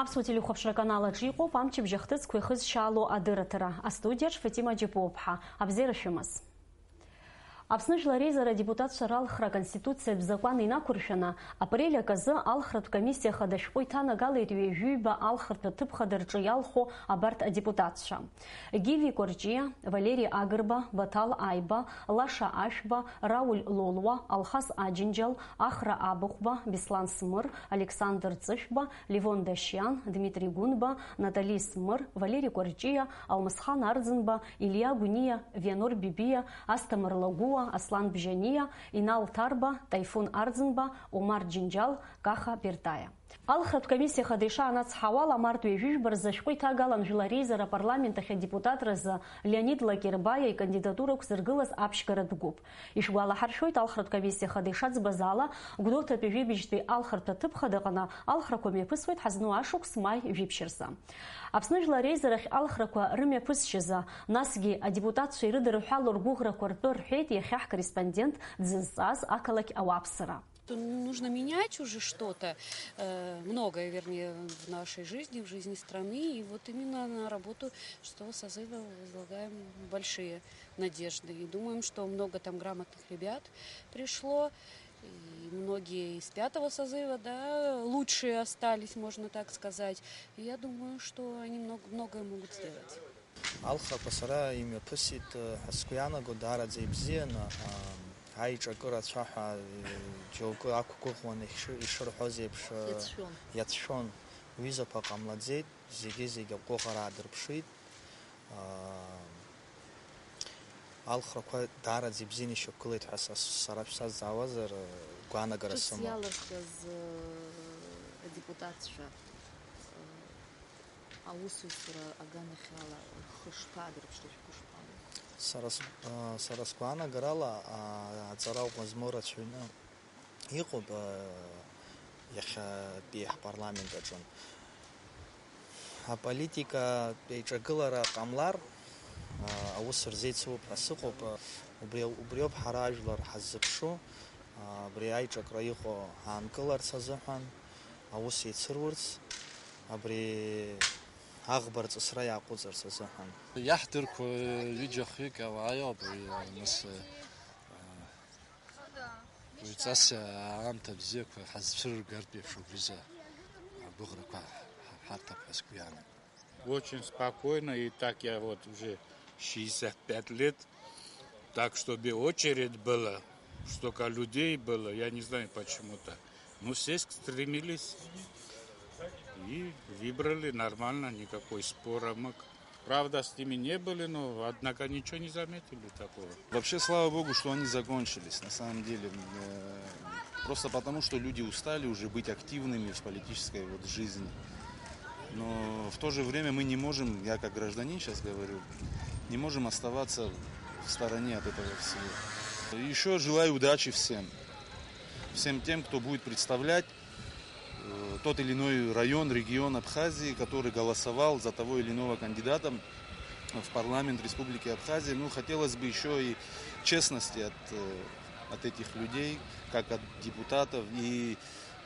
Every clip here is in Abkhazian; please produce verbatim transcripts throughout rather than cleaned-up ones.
Аԥсуа телехәаԥшра аканал аҿы иҟоуп амчыбжь ахҭысқәа ихызшьаало адырраҭара. Астудиаҿ Фатима Џьапуаԥҳа. Абзиара шәымаз. Аԥсны Жәлар Реизара адепутатцәа ралхра Аконституциатә закәан инақәыршәаны, апрель аказы алхратә комиссиа хада ашәҟәы иҭанагалеит ҩажәиҩба алхратә аҭыԥ хада рҿы иалху абарҭ адепутатцәа: Гиви Кәарҷиа, Валери Агрба, Баҭал Аиба, Лаша Ашәба, Рауль Лолуа, Алхас Аџьынџьал, Ахра Абыхәба, Беслан Смыр, Александр Ҵышәба, Левон Дашьиан, Дмитри Гәынба, Натали Смыр, Валери Кәарҷиа, Алмысхан Арӡынба, Илиа Гәниа, Вианор Бибиа, Асҭамыр Лагәыуа, Аслан Бжьаниа, Инал Ҭарба, Таифун Арӡынба, Омар Џьынџьал, Каха Бертаиа. Алхратә комиссиа хада ишаанацҳауала, март ҩажәи жәба рзы ашәҟәы иҭагалан Жәлар Реизара апарламент ахь адепутатразы Леонид Лакербаиа икандидатура ықәзыргылаз аԥшьгаратә гәыԥ. Ишәгәалаҳаршәоит, алхратә комиссиа хада ишаӡбаз ала, Гәдоуҭатәи жәибжьтәи алхратә аҭыԥ хадыҟны алхрақәа мҩаԥысуеит ҳазну ашықәс маи жәиԥшь рзы. Аԥсны Жәлар Реизарахь алхрақәа рымҩаԥысшьазы, насгьы адепутатцәа ирыдырҳәало ргәыӷрақәа ртәы рҳәеит иахьа ҳкорреспондент дзызҵааз ақалақь ауааԥсыра. Нужно менять уже что-то, э, многое, вернее, в нашей жизни, в жизни страны. И вот именно на работу шестого созыва возлагаем большие надежды. И думаем, что много там грамотных ребят пришло. И многие из пятого созыва, да, лучшие остались, можно так сказать. И я думаю, что они много, многое могут сделать. Алхрақәа сара имҩаԥысит ҳәа сгәы иаанагоит, даараӡа ибзианы, аиҿакыра ацәаҳәа џьоукы ақәгәыӷуан, ишырҳәоз еиԥш, иацәшәон. Уҩызақәа ҟамлаӡеит, зегьы-зегь аҟәыӷара аадырԥшит. Алхрақәа даараӡа ибзианы ишьақәгылеит ҳәа са, сара шәсазҵаауазар, гәаанагара сымоуп. Ҿыц иалырхыз адепутатцәа аусусра аганахьала рхы шԥадырԥшри, шәгәы шԥалоу? Сара с-, а, сара сгәаанагарала, а, аҵара ӷәӷәа змоу рацәаҩны иҟоуп, а, иахьатәи ҳпарламент аҿы. Аполитикатә еиҿагылара ҟамлар, а, аус рзеицылоуп ҳәа сыҟоуп. Убри, убриоуп ҳара ажәлар ҳаззыԥшу, а, абри аиҿакра иҟоу аанкыларц азыҳәан, аус еицырурц, абри аӷба рҵысра иаҟәыҵырц азыҳәан. Иаҳдырқәо ҩыџьа-хҩык ауаа иоуп, уи, нас, уи ҵас аамҭа бзиақәа ҳазцәырыргартә еиԥш убризы агәыӷрақәа ҳарҭап ҳәа сгәы иаанагоит. Очень спокойно, и так я вот уже шестьдесят пять лет, так, чтобы очередь была, столько людей было, я не знаю почему-то. Ну, все стремились и выбрали нормально, никакой спора мы. Правда, с ними не были, но, однако, ничего не заметили такого. Вообще, слава богу, что они закончились, на самом деле. Э, просто потому, что люди устали уже быть активными в политической вот жизни. Но в то же время мы не можем, я как гражданин сейчас говорю, не можем оставаться в стороне от этого всего. Еще желаю удачи всем. Всем тем, кто будет представлять, э, тот или иной район, регион Абхазии, который голосовал за того или иного кандидата в парламент Республики Абхазия. Ну, хотелось бы еще и честности от, э, от этих людей, как от депутатов. И,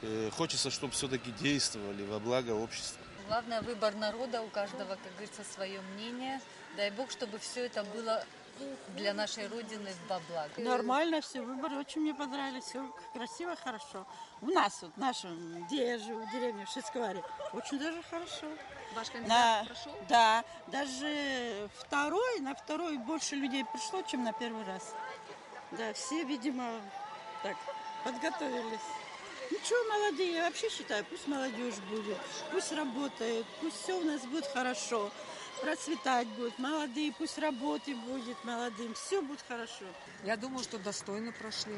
э, хочется, чтобы все-таки действовали во благо общества. Главное, выбор народа, у каждого, как говорится, свое мнение. Дай Бог, чтобы все это было для нашей Родины во благо. Нормально все, выборы очень мне понравились, все красиво, хорошо. У нас, вот, в нашем, где я живу, в деревне Шицквари, очень даже хорошо. Ваш кандидат прошёл? Да, даже второй, на второй больше людей пришло, чем на первый раз. Да, все, видимо, так, подготовились. Ну чё, молодые, я вообще считаю, пусть молодежь будет, пусть работает, пусть все у нас будет хорошо, процветать будет. Молодые, пусть работы будет молодым, все будет хорошо. Я думаю, что достойно прошли.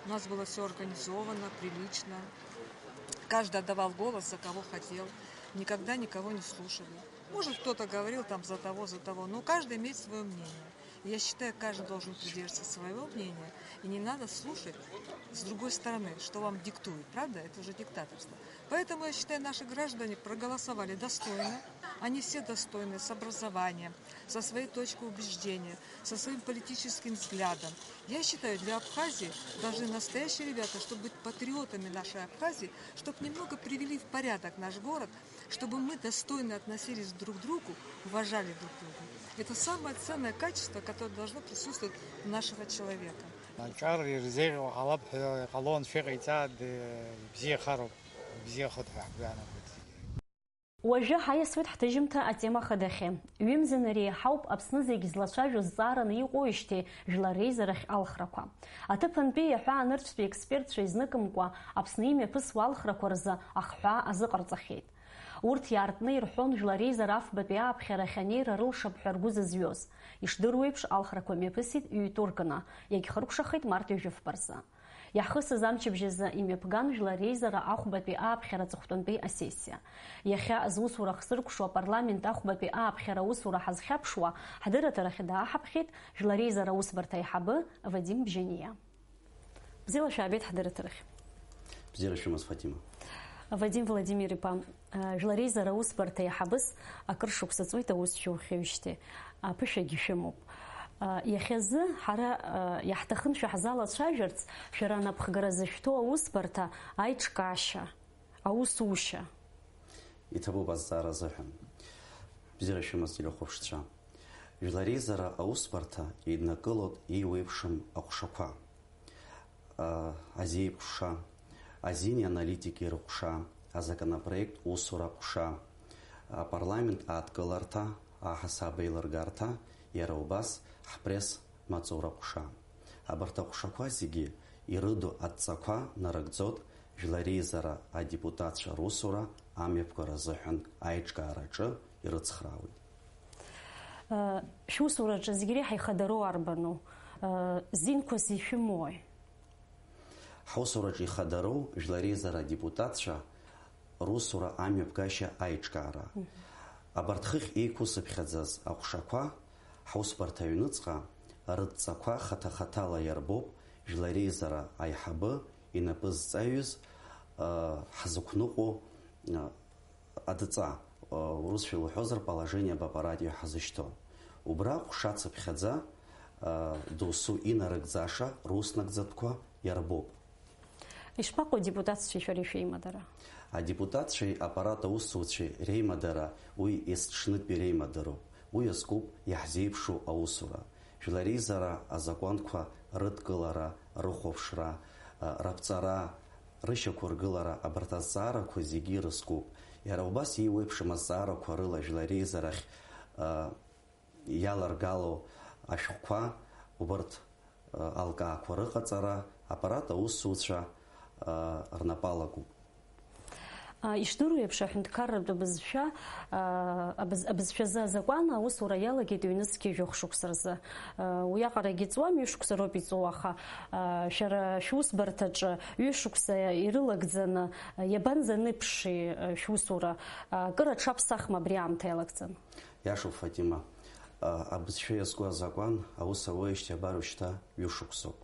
У нас было все организовано, прилично. Каждый отдавал голос, за кого хотел. Никогда никого не слушали. Может, кто-то говорил там за того, за того, но каждый имеет свое мнение. Я считаю, каждый должен придерживаться своего мнения, и не надо слушать с другой стороны, что вам диктуют, правда? Это уже диктаторство. Поэтому, я считаю, наши граждане проголосовали достойно. Они все достойны, с образованием, со своей точкой убеждения, со своим политическим взглядом. Я считаю, для Абхазии должны настоящие ребята, чтобы быть патриотами нашей Абхазии, чтобы немного привели в порядок наш город, чтобы мы достойно относились друг к другу, уважали друг друга. Это самое ценное качество, которое должно присутствовать у нашего человека. Аҿар ирзеиӷьу ҟалап ҳәа иҟалон, шәыҟаиҵааит, ибзиахароуп, ибзиахоит ҳәа ҳгәы иаанагоит зегьы. Уажәы ҳаиасуеит ҳҭыжьымҭа атема хадахьы. Ҩымза иреиҳауп Аԥсны зегь злацәажәо зҵаараны иҟоуижьҭеи жәлар реизарахь алхрақәа. Аҭыԥантәи иаҳәаанырцәтәи експертцәа изныкымкәа Аԥсны имҩаԥысуа алхрақәа рзы ахҳәаа азыҟарҵахьеит. Урҭ иаартны ирҳәон жәлар реизара афбатәи ааԥхьарахь анеира рылшап ҳәа ргәы зызҩоз. Ишдыруеиԥш, алхрақәа мҩаԥысит ҩ-туркны, иагьхыркәшахеит март ҩажәи фба рзы. Иаҳхысыз амчыбжь азы имҩаԥган жәлар реизара ахәбатәи ааԥхьара аҵыхәтәантәи асессиа. Иахьа зусура хзыркәшо апарламент ахәбатәи ааԥхьара аусура ҳазхьаԥшуа, ҳдырраҭарахь дааҳаԥхьеит Жәлар реизара аусбарҭа аиҳабы Вадим Бжьаниа. Бзиала шәаабеит ҳдырраҭарахь. Бзиара шәымаз, Фатима. Вадим Владимир-иԥа, Жәлар реизара аусбарҭа аиҳабыс акыр шықәса ҵуеит аус шәоухьеижьҭеи, аԥышәагьы шәымоуп. Иахьазы ҳара иаҳҭахын шәаҳзалацәажәарц шәара анапхгара зышәҭоу аусбарҭа аиҿкаашьа, аусушьа. Иҭабуп азҵаара азыҳәан. Бзиара шәымаз, телехәаԥшцәа. Жәлар реизара аусбарҭа еиднакылоит еиуеиԥшым аҟәшақәа. Азеиԥшша, азини аналитики рыҟәша, азаконопроект усура аҟәша, апарламент адкыларҭа, аҳасаб еилыргарҭа, иара убас ҳпресс маҵура аҟәша. Абарҭ аҟәшақәа зегьы ирыду адҵақәа нарыгӡоит Жәлар реизара адепутатцәа русура амҩаԥгара азыҳәан аиҿкаараҿы ирыцхраауеит. Шәусураҿы зегь реиҳа ихадароу арбану? Зинқәас ишәымои? Ҳусураҿы ихадароу Жәлар реизара адепутатцәа русура амҩаԥгашьа аиҿкаара. Абарҭ хыхь еиқәысыԥхьаӡаз аҟәшақәа ҳусбарҭа аҩныҵҟа рыдҵақәа хаҭа-хаҭала иарбоуп Жәлар реизара аиҳабы инапы зҵаҩыз, ҳзықәныҟәо, адҵа, урысшәа илҳәозар, положение об аппарате ҳазышьҭоу. Убра ҟәша цыԥхьаӡа, досу инарыгӡаша рус нагӡатәқәа иарбоуп. Ишԥаҟоу адепутатцәеи шәареи шәеимадара? Адепутатцәеи аппарат аусзуҩцәеи реимадара уи есҽнытәи реимадароуп. Уи иазкуп иаҳзеиԥшу аусура. Жәлар реизара азакәанқәа рыдкылара, рыхәаԥшра, раԥҵара, рышьақәыргылара, абарҭ азҵаарақәа зегьы ирызкуп. Иара убас еиуеиԥшым азҵаарақәа рыла Жәлар реизарахь, а, иаларгало ашәҟәқәа, убарҭ, а, алкаақәа рыҟаҵара аппарат аусзуҩцәа, а, рнапы алакуп. А, ишдыру еиԥш, аҳәынҭқарратә абызшәа, а, абыз-, абызшәазы азакәан аусура иалагеит ҩнызқьи жәохә шықәса рзы. А, уиаҟарагьы ҵуам, ҩышықәса роуп иҵоу, аха, а, шәара шәусбарҭаҿы ҩышықәса ирылагӡаны, а, иабанӡаныԥши, а, шәусура? А, кыр аҽаԥсахма абри аамҭа иалагӡан? Иашоуп, Фатима. А, абызшәа иазку азакәан аус ауеижьҭеи абар уажәшьҭа ҩышықәсоуп.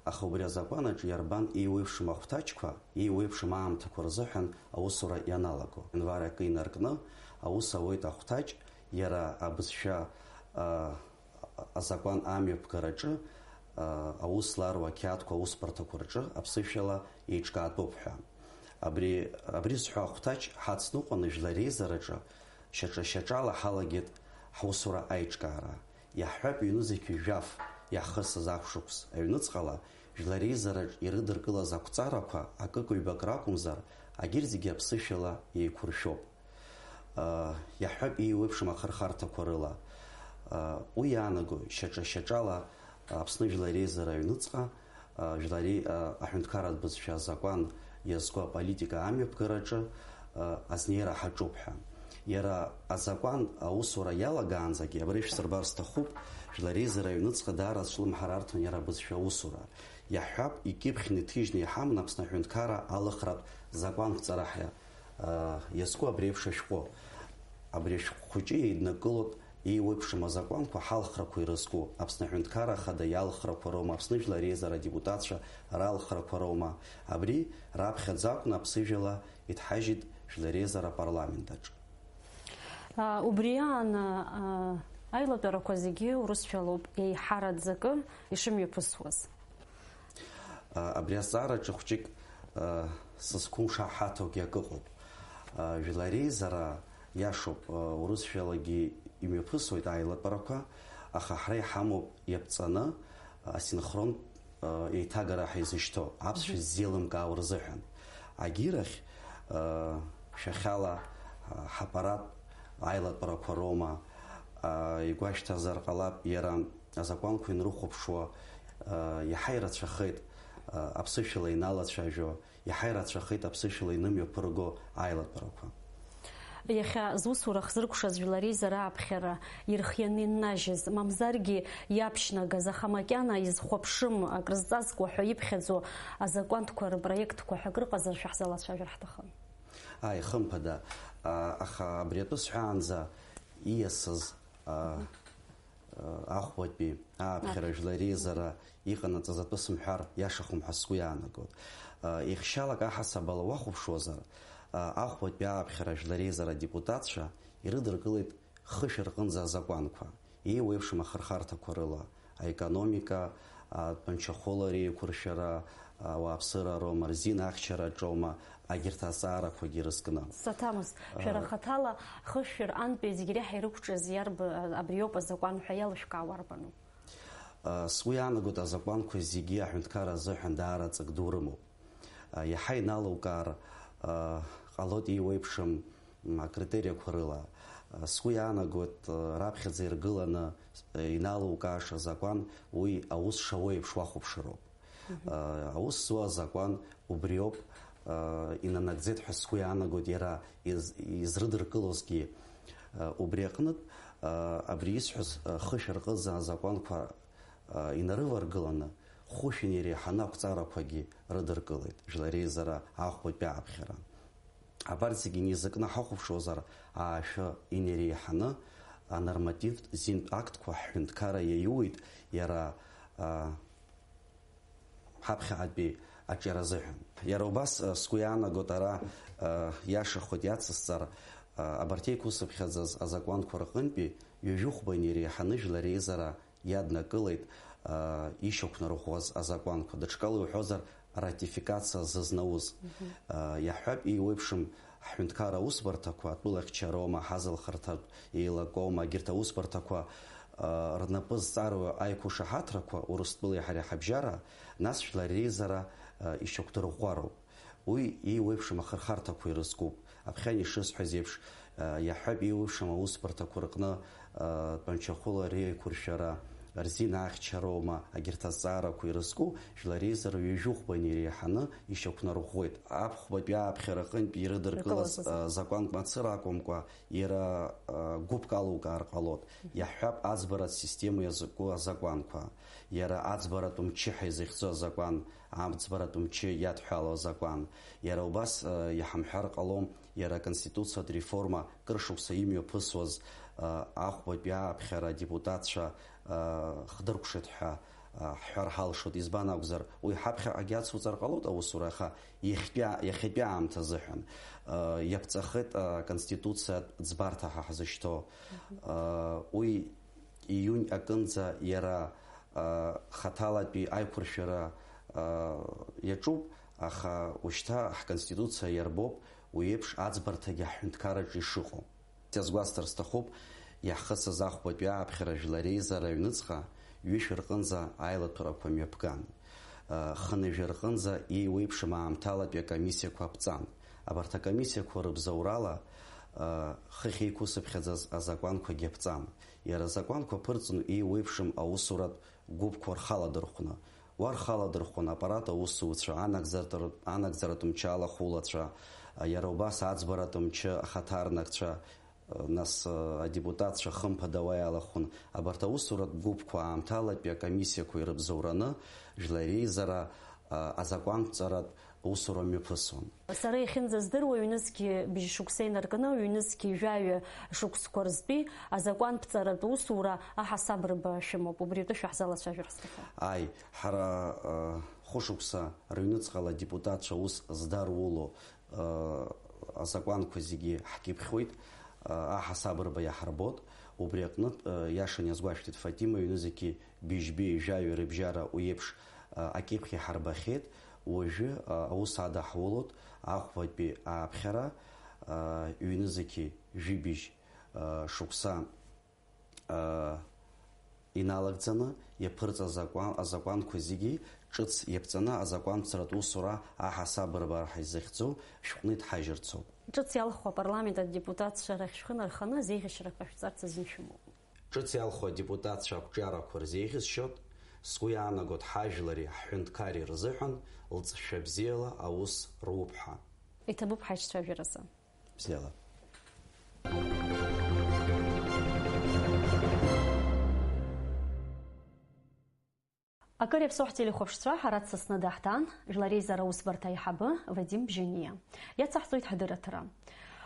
Аха убри азакәан аҿы иарбан еиуеиԥшым ахәҭаҷқәа, еиуеиԥшым аамҭақәа рзыҳәан аусура ианалаго? Январь акы инаркны аус ауеит ахәҭаҷ, иара абызшәа, а, азакәан амҩаԥгараҿы, а, аус зларуа ақьаадқәа аусбарҭақәа рҿы аԥсышәала еиҿкаатәуп ҳәа. Абри, абри зҳәо ахәҭаҷ ҳацныҟәаны Жәлар реизараҿы шьаҿа-шьаҿала ҳалагеит ҳусура аиҿкаара. Иаҳҳәап, ҩнызқьи жәаф иаҳхысыз ашәышықәс аҩныҵҟала Жәлар реизараҿ ирыдыркылаз ақәҵарақәа акык-ҩбак ракәымзар, агьырҭ зегьы аԥсышәала еиқәыршәоуп. Иаҳҳәап, еиуеиԥшым ахырхарҭақәа рыла. Уи иаанаго шьаҿа-шьаҿала Аԥсны Жәлар реизара аҩныҵҟа, а, жәлари, а, аҳәынҭқарратә бызшәа азакәан иазку аполитика амҩаԥгараҿы, а, азнеира ҳаҿуп ҳәа. Иара азакәан аусура иалагаанӡагьы, абри шәсырбар сҭахуп, Жәлар реизара аҩныҵҟа даара зҿлымҳара арҭон иара абызшәа аусура. Иаҳҳәап, икьыԥхьны иҭыжьны иҳаман Аԥсны аҳәынҭқарра алыхратә закәанқәҵара ҳәа, а, иазку абри еиԥш ашәҟәы. Абри ашәҟәы хәыҷы еиднакылоит Еиуеиԥшым азакәанқәа ҳалхрақәа ирызку, Аԥсны Аҳәынҭқарра Ахада иалхрақәа роума, Аԥсны Жәлар Реизара адепутатцәа ралхрақәа роума, абри раԥхьаӡа акәны аԥсыжәала иҭҳажьит Жәлар Реизара апарламент аҿы. А, убри аан, а, аилатәарақәа зегьы урысшәалоуп, еиҳараӡакы ишымҩаԥысуаз. А, абри азҵаараҿы хәҷык, а, сызқәымшаҳаҭуагьы акы ыҟоуп. А, Жәлар Реизара, иашоуп, а, урысшәалагьы имҩаԥысуеит аилатәарақәа, аха ҳара иҳамоуп иаԥҵаны, асинхронтә, а, еиҭагара ҳаизышьҭоу, аԥсшәа ззеилымкаауа рзыҳәан. Агьирахь, а, шәахьала, а, ҳаппарат аилатәарақәа роума, а, игәашьҭазар ҟалап, иара азакәанқәа инрыхәаԥшуа, а, иаҳа ирацәахеит, а, аԥсышәала иналацәажәо, иаҳа ирацәахеит аԥсышәала инымҩаԥырго аилатәарақәа. Иахьа зусура хзыркәшаз Жәлар Реизара аԥхьара ирхианы иннажьыз, мамзаргьы иаԥшьнагаз, аха макьана изхәаԥшым, акрызҵазкуа ҳәа иԥхьаӡо азакәанқәа рпроектқәа ҳәа акрыҟазар шәаҳзалацәажәар ҳҭахын. Ааи, хымԥада, а, аха абри атәы сҳәаанӡа ииасыз, а, Ахәбатәи ааԥхьара Аԥхьа. Жәлар Реизара иҟанаҵаз атәы сымҳәар иашахом ҳәа сгәы иаанагоит. Еихшьалак аҳасабала уахәаԥшуазар, Ахәбатәи ааԥхьара Жәлар Реизара адепутатцәа ирыдыркылеит хышә рҟынӡа азакәанқәа, еиуеиԥшым ахырхарҭақәа рыла, аекономика, атәанчахәыла реиқәыршәара, ауааԥсыра роума, рзин ахьчараҿоума, агьырҭ азҵаарақәагьы рызкны. Саҭамыз, шәара хаҭала хышә рҟынтәи зегь реиҳа ирықәҿиаз иарб-, абриоуп азакәан ҳәа иалышәкаауа арбану? Сгәы иаанагоит, азакәанқәа зегьы аҳәынҭқарра азыҳәан даара ҵак ду рымоуп. Иаҳа иналукаар ҟалоит еиуеиԥшым акритериақәа рыла. Сгәы иаанагоит, раԥхьаӡа иргыланы иналукааша азакәан уи аус шауеиԥш уахәаԥшыроуп. Аус зуа азакәан убриоуп, инанагӡеит ҳәа сгәы иаанагоит иара из-, изрыдыркылозгьы. Убри аҟнытә, абри исҳәаз, хышә рҟынӡа азакәанқәа инарываргыланы, хәышә инеиреиҳаны ақәҵарақәагьы рыдыркылеит, Жәлар Реизара ахәбатәи ааԥхьара. Абарҭ зегьы инеизакны ҳахәаԥшуазар, аашәы инеиреиҳаны анормативтә зинтә актқәа ҳҳәынҭқарра иаиуит иара, а, ҳаԥхьаҟатәи аҿиара азыҳәан. Иара убас, а, сгәы иаанагоит, ара, а, иашахоит иацысҵар, а, абарҭ еиқәсыԥхьаӡаз азакәанқәа рҟынтәи ҩажәи хәба инеиреиҳаны Жәлар Реизара иаднакылеит, а, ишьақәнарӷәӷәаз азакәанқәа, даҽакала иуҳәозар, ратификациа зызнауз. Мгм. А, иаҳҳәап, еиуеиԥшым ҳҳәынҭқарра аусбарҭақәа, атәылахьчароума, ҳазалхырҭатә еилакоума, егьырҭ аусбарҭақәа, а, рнапы зҵаруа аиқәышаҳаҭрақәа Урыстәылеи ҳареи ҳабжьара, нас Жәлар Реизара, а, ишьақәдырӷәӷәароуп. Уи еиуеиԥшым ахырхарҭақәа ирызкуп. Аԥхьан ишысҳәаз еиԥш, а, иаҳҳәап, еиуеиԥшым аусбарҭақәа рҟны, а, тәанчахәыла реиқәыршәара, рзин ахьчароума, агьырҭ азҵаарақәа ирызку Жәлар Реизара ҩажәи хәба инеиреиҳаны ишьақәнарӷәӷәеит. Аԥхәбатәи ааԥхьара аҟынтә ирыдыркылаз, Ркылаз. А, закәанк мацара акәымкәа, иара, а, гәыԥк алукаар ҟалоит. Мгм. Иаҳҳәап, аӡбаратә система иазку азакәанқәа, иара аӡбаратә мчы ҳәа изыхьӡо азакәан, аӡбаратә мчы иадҳәало азакәан. Иара убас, э, иҳамҳәар ҟалом, иара аконституциатә реформа кыр шықәса имҩаԥысуаз, э, ахәбатәи ааԥхьара адепутатцәа, э, хдыркәшеит ҳәа, э, ҳҳәар ҳалшоит. Избан акәзар, уи ҳаԥхьаҟагьы ацуҵар ҟалоит аусура, аха иахьтәи, иахьатәи аамҭа азыҳәан, э, иаԥҵахеит, э, аконституциатә ӡбарҭа ҳәа ҳзышьҭоу. Э, уи июнь акынӡа иара, а, хаҭалатәи аиқәыршәара, а, иаҿуп, аха ушьҭа ҳконституциа иарбоуп уи еиԥш аӡбарҭагьы ҳҳәынҭқарраҿы ишыҟоу. Иазгәасҭар сҭахуп, иаҳхысыз ахәбатәи ааԥхьара Жәлар Реизара аҩныҵҟа ҩышә рҟынӡа аилатәарақәа мҩаԥган. А, хынҩажәа рҟынӡа еиуеиԥшым аамҭалатәи акомиссиақәа аԥҵан. Абарҭ акомиссиақәа рыбзоурала, а, хыхь еиқәсыԥхьаӡаз азакәанқәагьы аԥҵан. Иара азакәанқәа ԥырҵны еиуеиԥшым аусуратә гәыԥқәа рхаладырхәны, уа рхаладырхәны аппарат аусзуҩцәа, анагӡартә-, анагӡаратә мчы алахәылацәа, иара убас аӡбаратә мчы ахаҭарнакцәа, нас, адепутатцәа хымԥада уа иалахәын. Абарҭ аусуратә гәыԥқәа аамҭалатәи акомиссиақәа ирыбзоураны Жәлар Реизара, азакәанқәҵаратә аусура мҩаԥысуан. Сара иахьынӡаздыруа, ҩнызқьи быжь шықәса инаркны, ҩнызқьи жәаҩа шықәсқәа рзтәи азакәанԥҵаратә усура аҳасабрба шәымоуп, убри атәы шәаҳзалацәажәар ҳҭахуп. Ааи, ҳара, э, хәышықәса рыҩныҵҟала адепутатцәа аус здаруло, э, азакәанқәа зегьы ҳкьыԥхьуеит, э, аҳасабрба иаҳарбоит, убри аҟнытә, э, иашан иазгәашәҭеит Фатима, ҩнызқьи быжьбеи жәаҩа рыбжьара уи еиԥш, э, акьыԥхь иҳарбахьеит, уажәы, э, аус адаҳулоит ахәбатәи ааԥхьара, э, ҩнызқьи жәибжь, э, шықәса, э, иналагӡаны иаԥырҵаз азакәан-, азакәанқәа зегьы ҿыц иаԥҵаны азакәанԥҵаратә усура аҳасабрбара ҳәа изыхьӡу шәҟәны иҭҳажьырцоуп. Ҿыц иалху апарламент адепутатцәа рахь шәхы нарханы азеиӷьасшьара ҟашәҵарц азин шәымоуп. Ҿыц иалху адепутатцәа ақәҿиарақәа рзеиӷьасшьоит, сгәы иаанагоит ҳажәлари ҳҳәынҭқарреи рзыҳәан лҵшәа бзиала аус руп ҳәа. Иҭабуп ҳаиҿцәажәаразы. Бзиала. Акыр иаԥсоу ҳтелехәаԥшцәа, ҳара дсасны даҳҭан, Жәлар Реизара аусбарҭа аиҳабы Вадим Бжьаниа. Иацаҳҵоит ҳдырраҭара.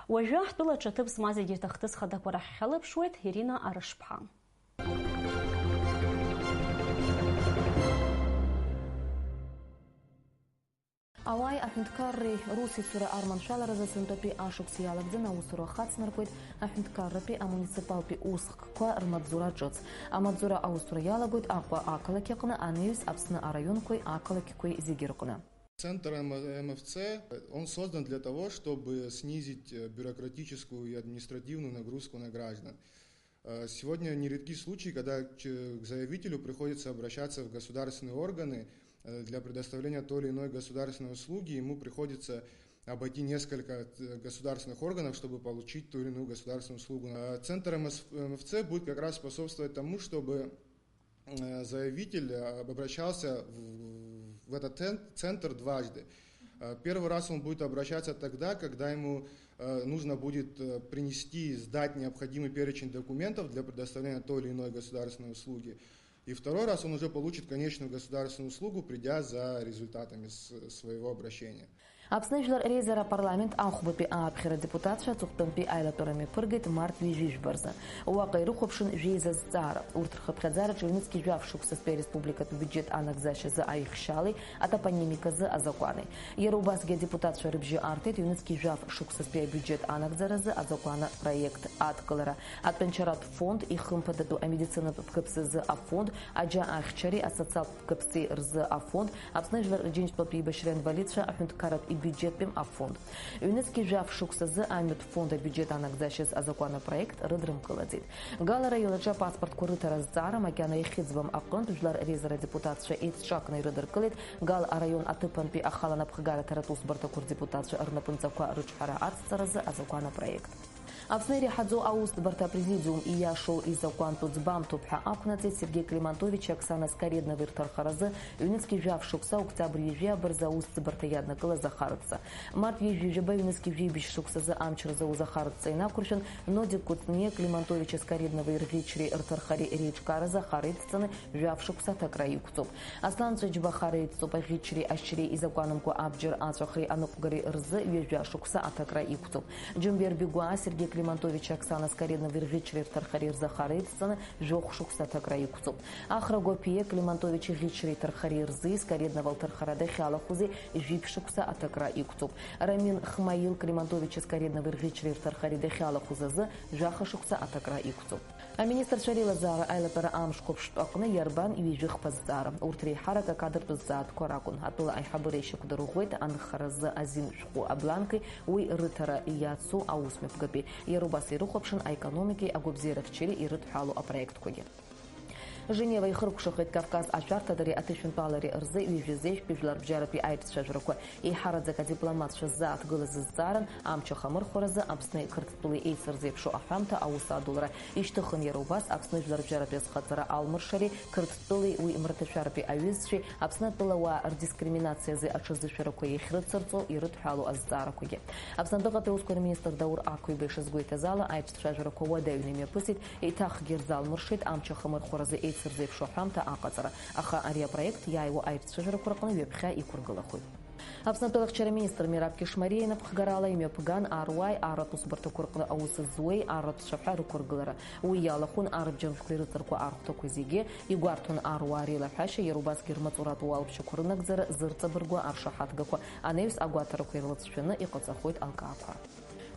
Уажәы ҳтәылаҿы аҭыԥ змаз егьырҭ ахҭыс хадақәа рахь ҳхьалаԥшуеит, Ирина Арышԥҳа. Ауааи аҳәынҭқарреи русеицура арманшәаларазы сынтәатәи ашықәс иалагӡаны аусура хацнаркуеит аҳәынҭқарратәи амуниципалтәи усхкқәа рмаҵзура ҿыц. Амаҵзура аусура иалагоит Аҟәа ақалақь аҟны, анаҩс Аԥсны араионқәеи ақалақьқәеи зегьы рҟны. Центр М Ф Ц, он создан для того, чтобы снизить, э, бюрократическую и административную нагрузку на граждан. Э, сегодня нередки случаи, когда ч-, к заявителю приходится обращаться в государственные органы, э, для предоставления той или иной государственной услуги, ему приходится обойти несколько, э, государственных органов, чтобы получить ту или иную государственную услугу. Э, Центр М Ф Ц будет как раз способствовать тому, чтобы, э, заявитель, э, обращался в, в этот цен-, центр дважды. Э, первый раз он будет обращаться тогда, когда ему, э, нужно будет, э, принести, сдать необходимый перечень документов для предоставления той или иной государственной услуги. И второй раз он уже получит конечную государственную услугу, придя за результатами с-, своего обращения. Аԥсны Жәлар Реизара апарламент ахәбатәи ааԥхьара адепутатцәа аҵыхәтәантәи аилатәара мҩаԥыргеит март ҩажәи жәба рзы. Уаҟа ирыхәаԥшын жәеиза зҵаара. Урҭ рхыԥхьаӡараҿы ҩнызқьи жәаф шықәсазтәи ареспубликатә бюджет анагӡашьазы аихшьалеи атопонимиказы азакәани. Иара убасгьы адепутатцәа рыбжьы арҭеит ҩнызқьи жәаф шықәсазтәи абиуџьет анагӡаразы азакәана проект адкылара. Атәанчаратә фонд, ихымԥадатәу амедицинатә бгыԥсазы афонд, аџьа ахьчареи асоциалтә бгыԥси рзы афонд, Аԥсны Жәлар Рџьынџьтәылатә еибашьра инвалидцәа аҳәынҭқарратә ибиуџьеттәи афонд. Ҩнызқьи жәаф шықәсазы амҩатә фонд абиуџьет анагӡашьаз азакәан апроект рыдрымкылаӡеит. Гал араион аҿы апаспортқәа рыҭара азҵаара макьана иахьыӡбам аҟынтә, Жәлар Реизара адепутатцәа еицҿакны ирыдыркылеит Гал араион аҭыԥантәи ахала напхгара аҭаратә усбарҭақәа рдепутатцәа рнапынҵақәа рыҿҳәара ацҵаразы азакәан апроект. Аԥсны иреиҳаӡоу аусӡбарҭа апрезидиум ииашоу изакәантәу ӡбамҭоуп ҳәа ақәнаҵеит Сергеи Климантовичи Оксана Скоредновеи рҭархаразы ҩнызқьи жәаф шықәса октиабр ҩажәи абырза аусӡбарҭа иаднакылаз ахарҵа. Март ҩажәи жәаба ҩнызқьи жәибжь шықәсазы амч рзауз ахарҵа инақәыршәан, Нодик Кәыҵниа, Климантовичи Скоредновеи рӷьычреи рҭархареи реиҿкааразы ахара идҵаны жәаф шықәса аҭакра иқәҵоуп. Аслан Ҵәыџьба ахара идҵоуп аӷьычреи ашьреи изакәанымкәа абџьар аҵәахреи аныҟәгареи рзы ҩажәа шықәса аҭакра иқәҵоуп. Џьумбер Бигәаа Сергеи Климантовичи Оксана Скоредновеи рӷьычреи рҭархареи рзы ахара идҵаны жәохә шықәса аҭакра иқәҵоуп. Ахра Гәаԥиа Климантовичи ӷьычреи ҭархареи рзы Скореднова лҭархара дахьалахәызи жәиԥшь шықәса аҭакра иқәҵоуп. Рамин Хмаил Климантовичи Скоредновеи рӷьычреи рҭархареи дахьалахәыз азы жәаха шықәса аҭакра иқәҵоуп. Аминистрцәа реилазаара аилатәара амшқәа ԥштәы аҟны иарбан ҩажәи хԥа зҵаара? Урҭ реиҳарак акадртә зҵаатәқәа ракәын. Атәыла аиҳабыра ишьақәдырӷәӷәеит анхаразы азин шәҟәы абланки уи рыҭара иацу аусмҩаԥгатәи. Иара убас ирыхәаԥшын аекономикеи агәабзиарахьчареи ирыдҳәалоу апроектқәагьы. Женева ихыркәшахеит Кавказ ашәарҭадареи аҭышәынтәалареи рзы ҩажәи зежәтәи жәларбжьаратәи аиҿцәажәарақәа. Еиҳараӡак адипломатцәа ззааҭгылаз азҵааран амч ахамырхәаразы Аԥсни Қырҭтәылеи еицырзеиԥшу аҳәамҭа аус адулара ишьҭыхын, иара убас Аԥсны жәларбжьаратәи азхаҵара алмыршареи Қырҭтәылеи уи мраҭашәаратәи аҩызцәеи Аԥсны атәылауаа рдискриминациазы аҽазышәарақәа иахьрыцырҵо ирыдҳәалоу азҵаарақәагьы. Аԥсны адәыҟатәи аусқәа рминистр Даур Ақәиба ишазгәеиҭаз ала, аиҿцәажәарақәа уадаҩны имҩаԥысит, еиҭахгьы рзалмыршеит амч ахамырхәаразы еицырзеиԥшу аҳәамҭа аҟаҵара, аха ари апроект иааиуа аиҿцәажәарақәа рҟны ҩаԥхьа иқәыргылахоит. Аԥсны атәылахьчара министр Мераб Кьышмариа инапхгарала имҩаԥган аруаи арратә усбарҭақәа рҟны аус зуеи арратә цәаҳәа рықәыргылара. Уи иалахәын арбџьанқәеи рыҵарқәа архәҭақәа зегьы, игәарҭон аруаа реилаҳәашьа, иара убасгьы рмаҵуратә уалԥшьақәа рынагӡара зырҵабыргуа аршаҳаҭгақәа, анаҩс агәаҭарақәа ирлацәажәаны иҟаҵахоит алкаақәа.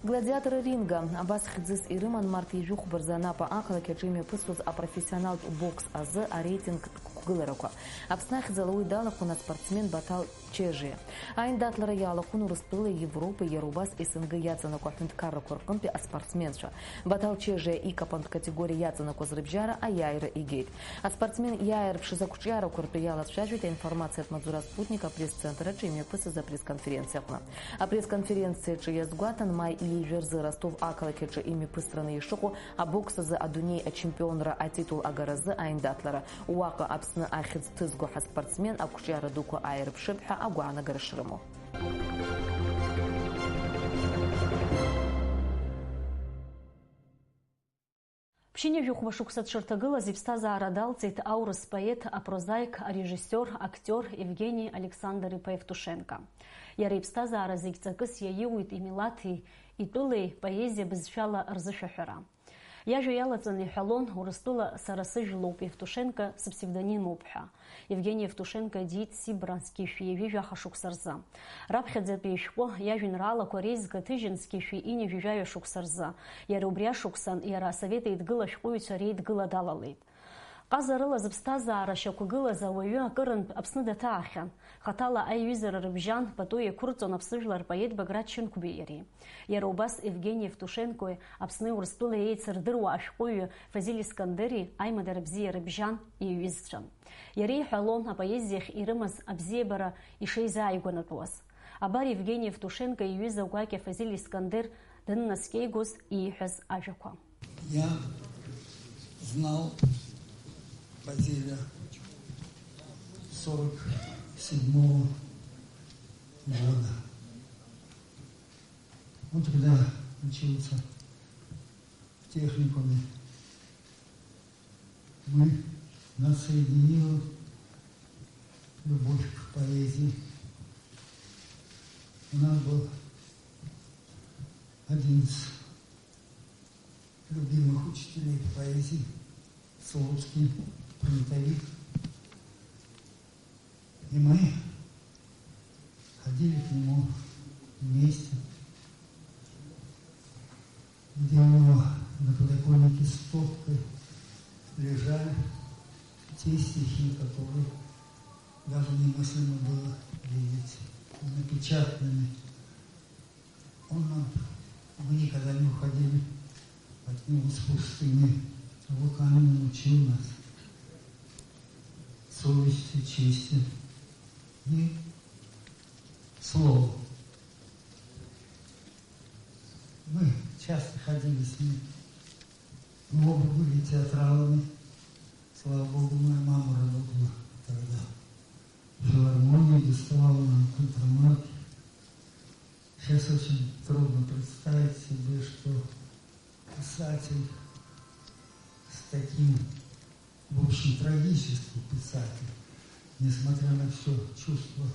Гладиатор ринга, абас хьӡыс ирыман март ҩажәи хәба рзы Анапа ақалақь аҿы имҩаԥысуаз апрофессионалтә бокс азы ареитинг қәгыларақәа. Аԥсны ахьӡала уи далахәын аспортсмен Баҭал Чежиа. Аиндаҭлара иалахәын Урыстәылеи Европеи, иара убас С Н Г иаҵанакуа аҳәынҭқаррақәа рҟынтәи аспортсменцәа. Баҭал Чежиа икапантә категориа иаҵанакуаз рыбжьара аиааира игеит. Аспортсмен иааирԥшыз ақәҿиарақәа ртәы иалацәажәеит аинформациатә маҵзура Спутник апресс-центр аҿы имҩаԥысыз апресс-конференциаҟны. Апресс-конференциаҿы иазгәаҭан, маи ҩажәи рзы Ростов ақалақь аҿы имҩаԥысраны ишыҟоу абокс азы адунеи ачемпионра атитул агаразы аиндаҭлара. Уаҟа Аԥсны ахьӡ ҭызго ҳаспортсмен ақәҿиара дуқәа ааирԥшып ҳәа агәаанагара шрымоу. Ԥшьынҩажәи хәба шықәса дшырҭагылаз иԥсҭазаара далҵит аурыс поет, апрозаик, арежиссиор, актиор Евгени Александр-иԥа Евтушенко. Иара иԥсҭазаара зегь ҵакыс иаиуит имилаҭи, итәылеи поезиа бызшәала рзышәаҳәара. Иажәа иалаҵаны иҳәалон, Урыстәыла сара сыжәлоуп Евтушенко, сыпсевдонимоуп ҳәа. Евгени Евтушенко диит Сибра зқьи жәшәи ҩажәи жәаха шықәса рзы. Раԥхьаӡатәи ишәҟәы иажәеинраалақәа реизга ҭыжьын зқьи жәшәи ҩынҩажәи жәаҩа шықәса рзы. Иара убри ашықәсан иара Асовет Еидгыла ашәҟәыҩҩцәа реидгыла далалеит. Ҟазарыла зыԥсҭазаара шьақәгылаз ауаҩы акырынтә Аԥсны даҭаахьан. Хаҭала аиҩызара рыбжьан, пату еиқәырҵон аԥсыжәлар поет Баграт Шьынқәбеи иареи. Иара убас Евгени Евтушенкои Аԥсни Урыстәылеи еицырдыруа ашәҟәыҩҩы Фазиль Искандери аимадара бзиа рыбжьан, иҩызцәан. Иара иҳәалон апоезиахь ирымаз абзиабара ишеизааигәанатәуаз. Абар Евгени Евтушенко иҩыза гәакьа Фазиль Искандер данынаскьеигоз ииҳәаз ажәақәа. Я знал Фазиля сорок седьмого года. Он тогда учился в техникуме. Мы, нас соединила любовь к поэзии. У нас был один из любимых учителей по поэзии, Слуцкий, фронтовик. И мы ходили к нему вместе, где у него на подоконнике стопкой лежали те стихи, которые даже немыслимо было видеть напечатанными. Он нам, мы никогда не уходили от него с пустыми руками, он учил нас совести, чести и слову. Мы часто ходили с ним. Мы оба были театралами. Слава Богу, моя мама работала тогда в филармонии, доставала нам контрамарки. Сейчас очень трудно представить себе, что писатель с таким, в общем, трагический писатель, несмотря на все чувство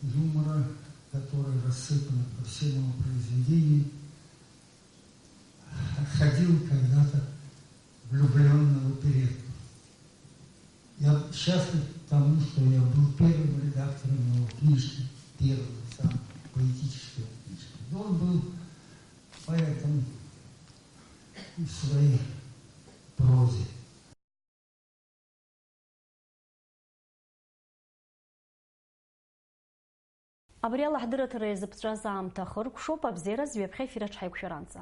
юмора, которое рассыпано по всем его произведениям, ходил когда-то влюблённый в оперетту. Я счастлив тому, что я был первым редактором его книжки, первым, самой поэтической книжки. И он был поэтом и в своей прозе. Абри ала ҳдырраҭара иазыԥҵәаз аамҭа ахыркәшоуп, абзиараз ҩаԥхьа ефир аҿы ҳаиқәшәаранӡа.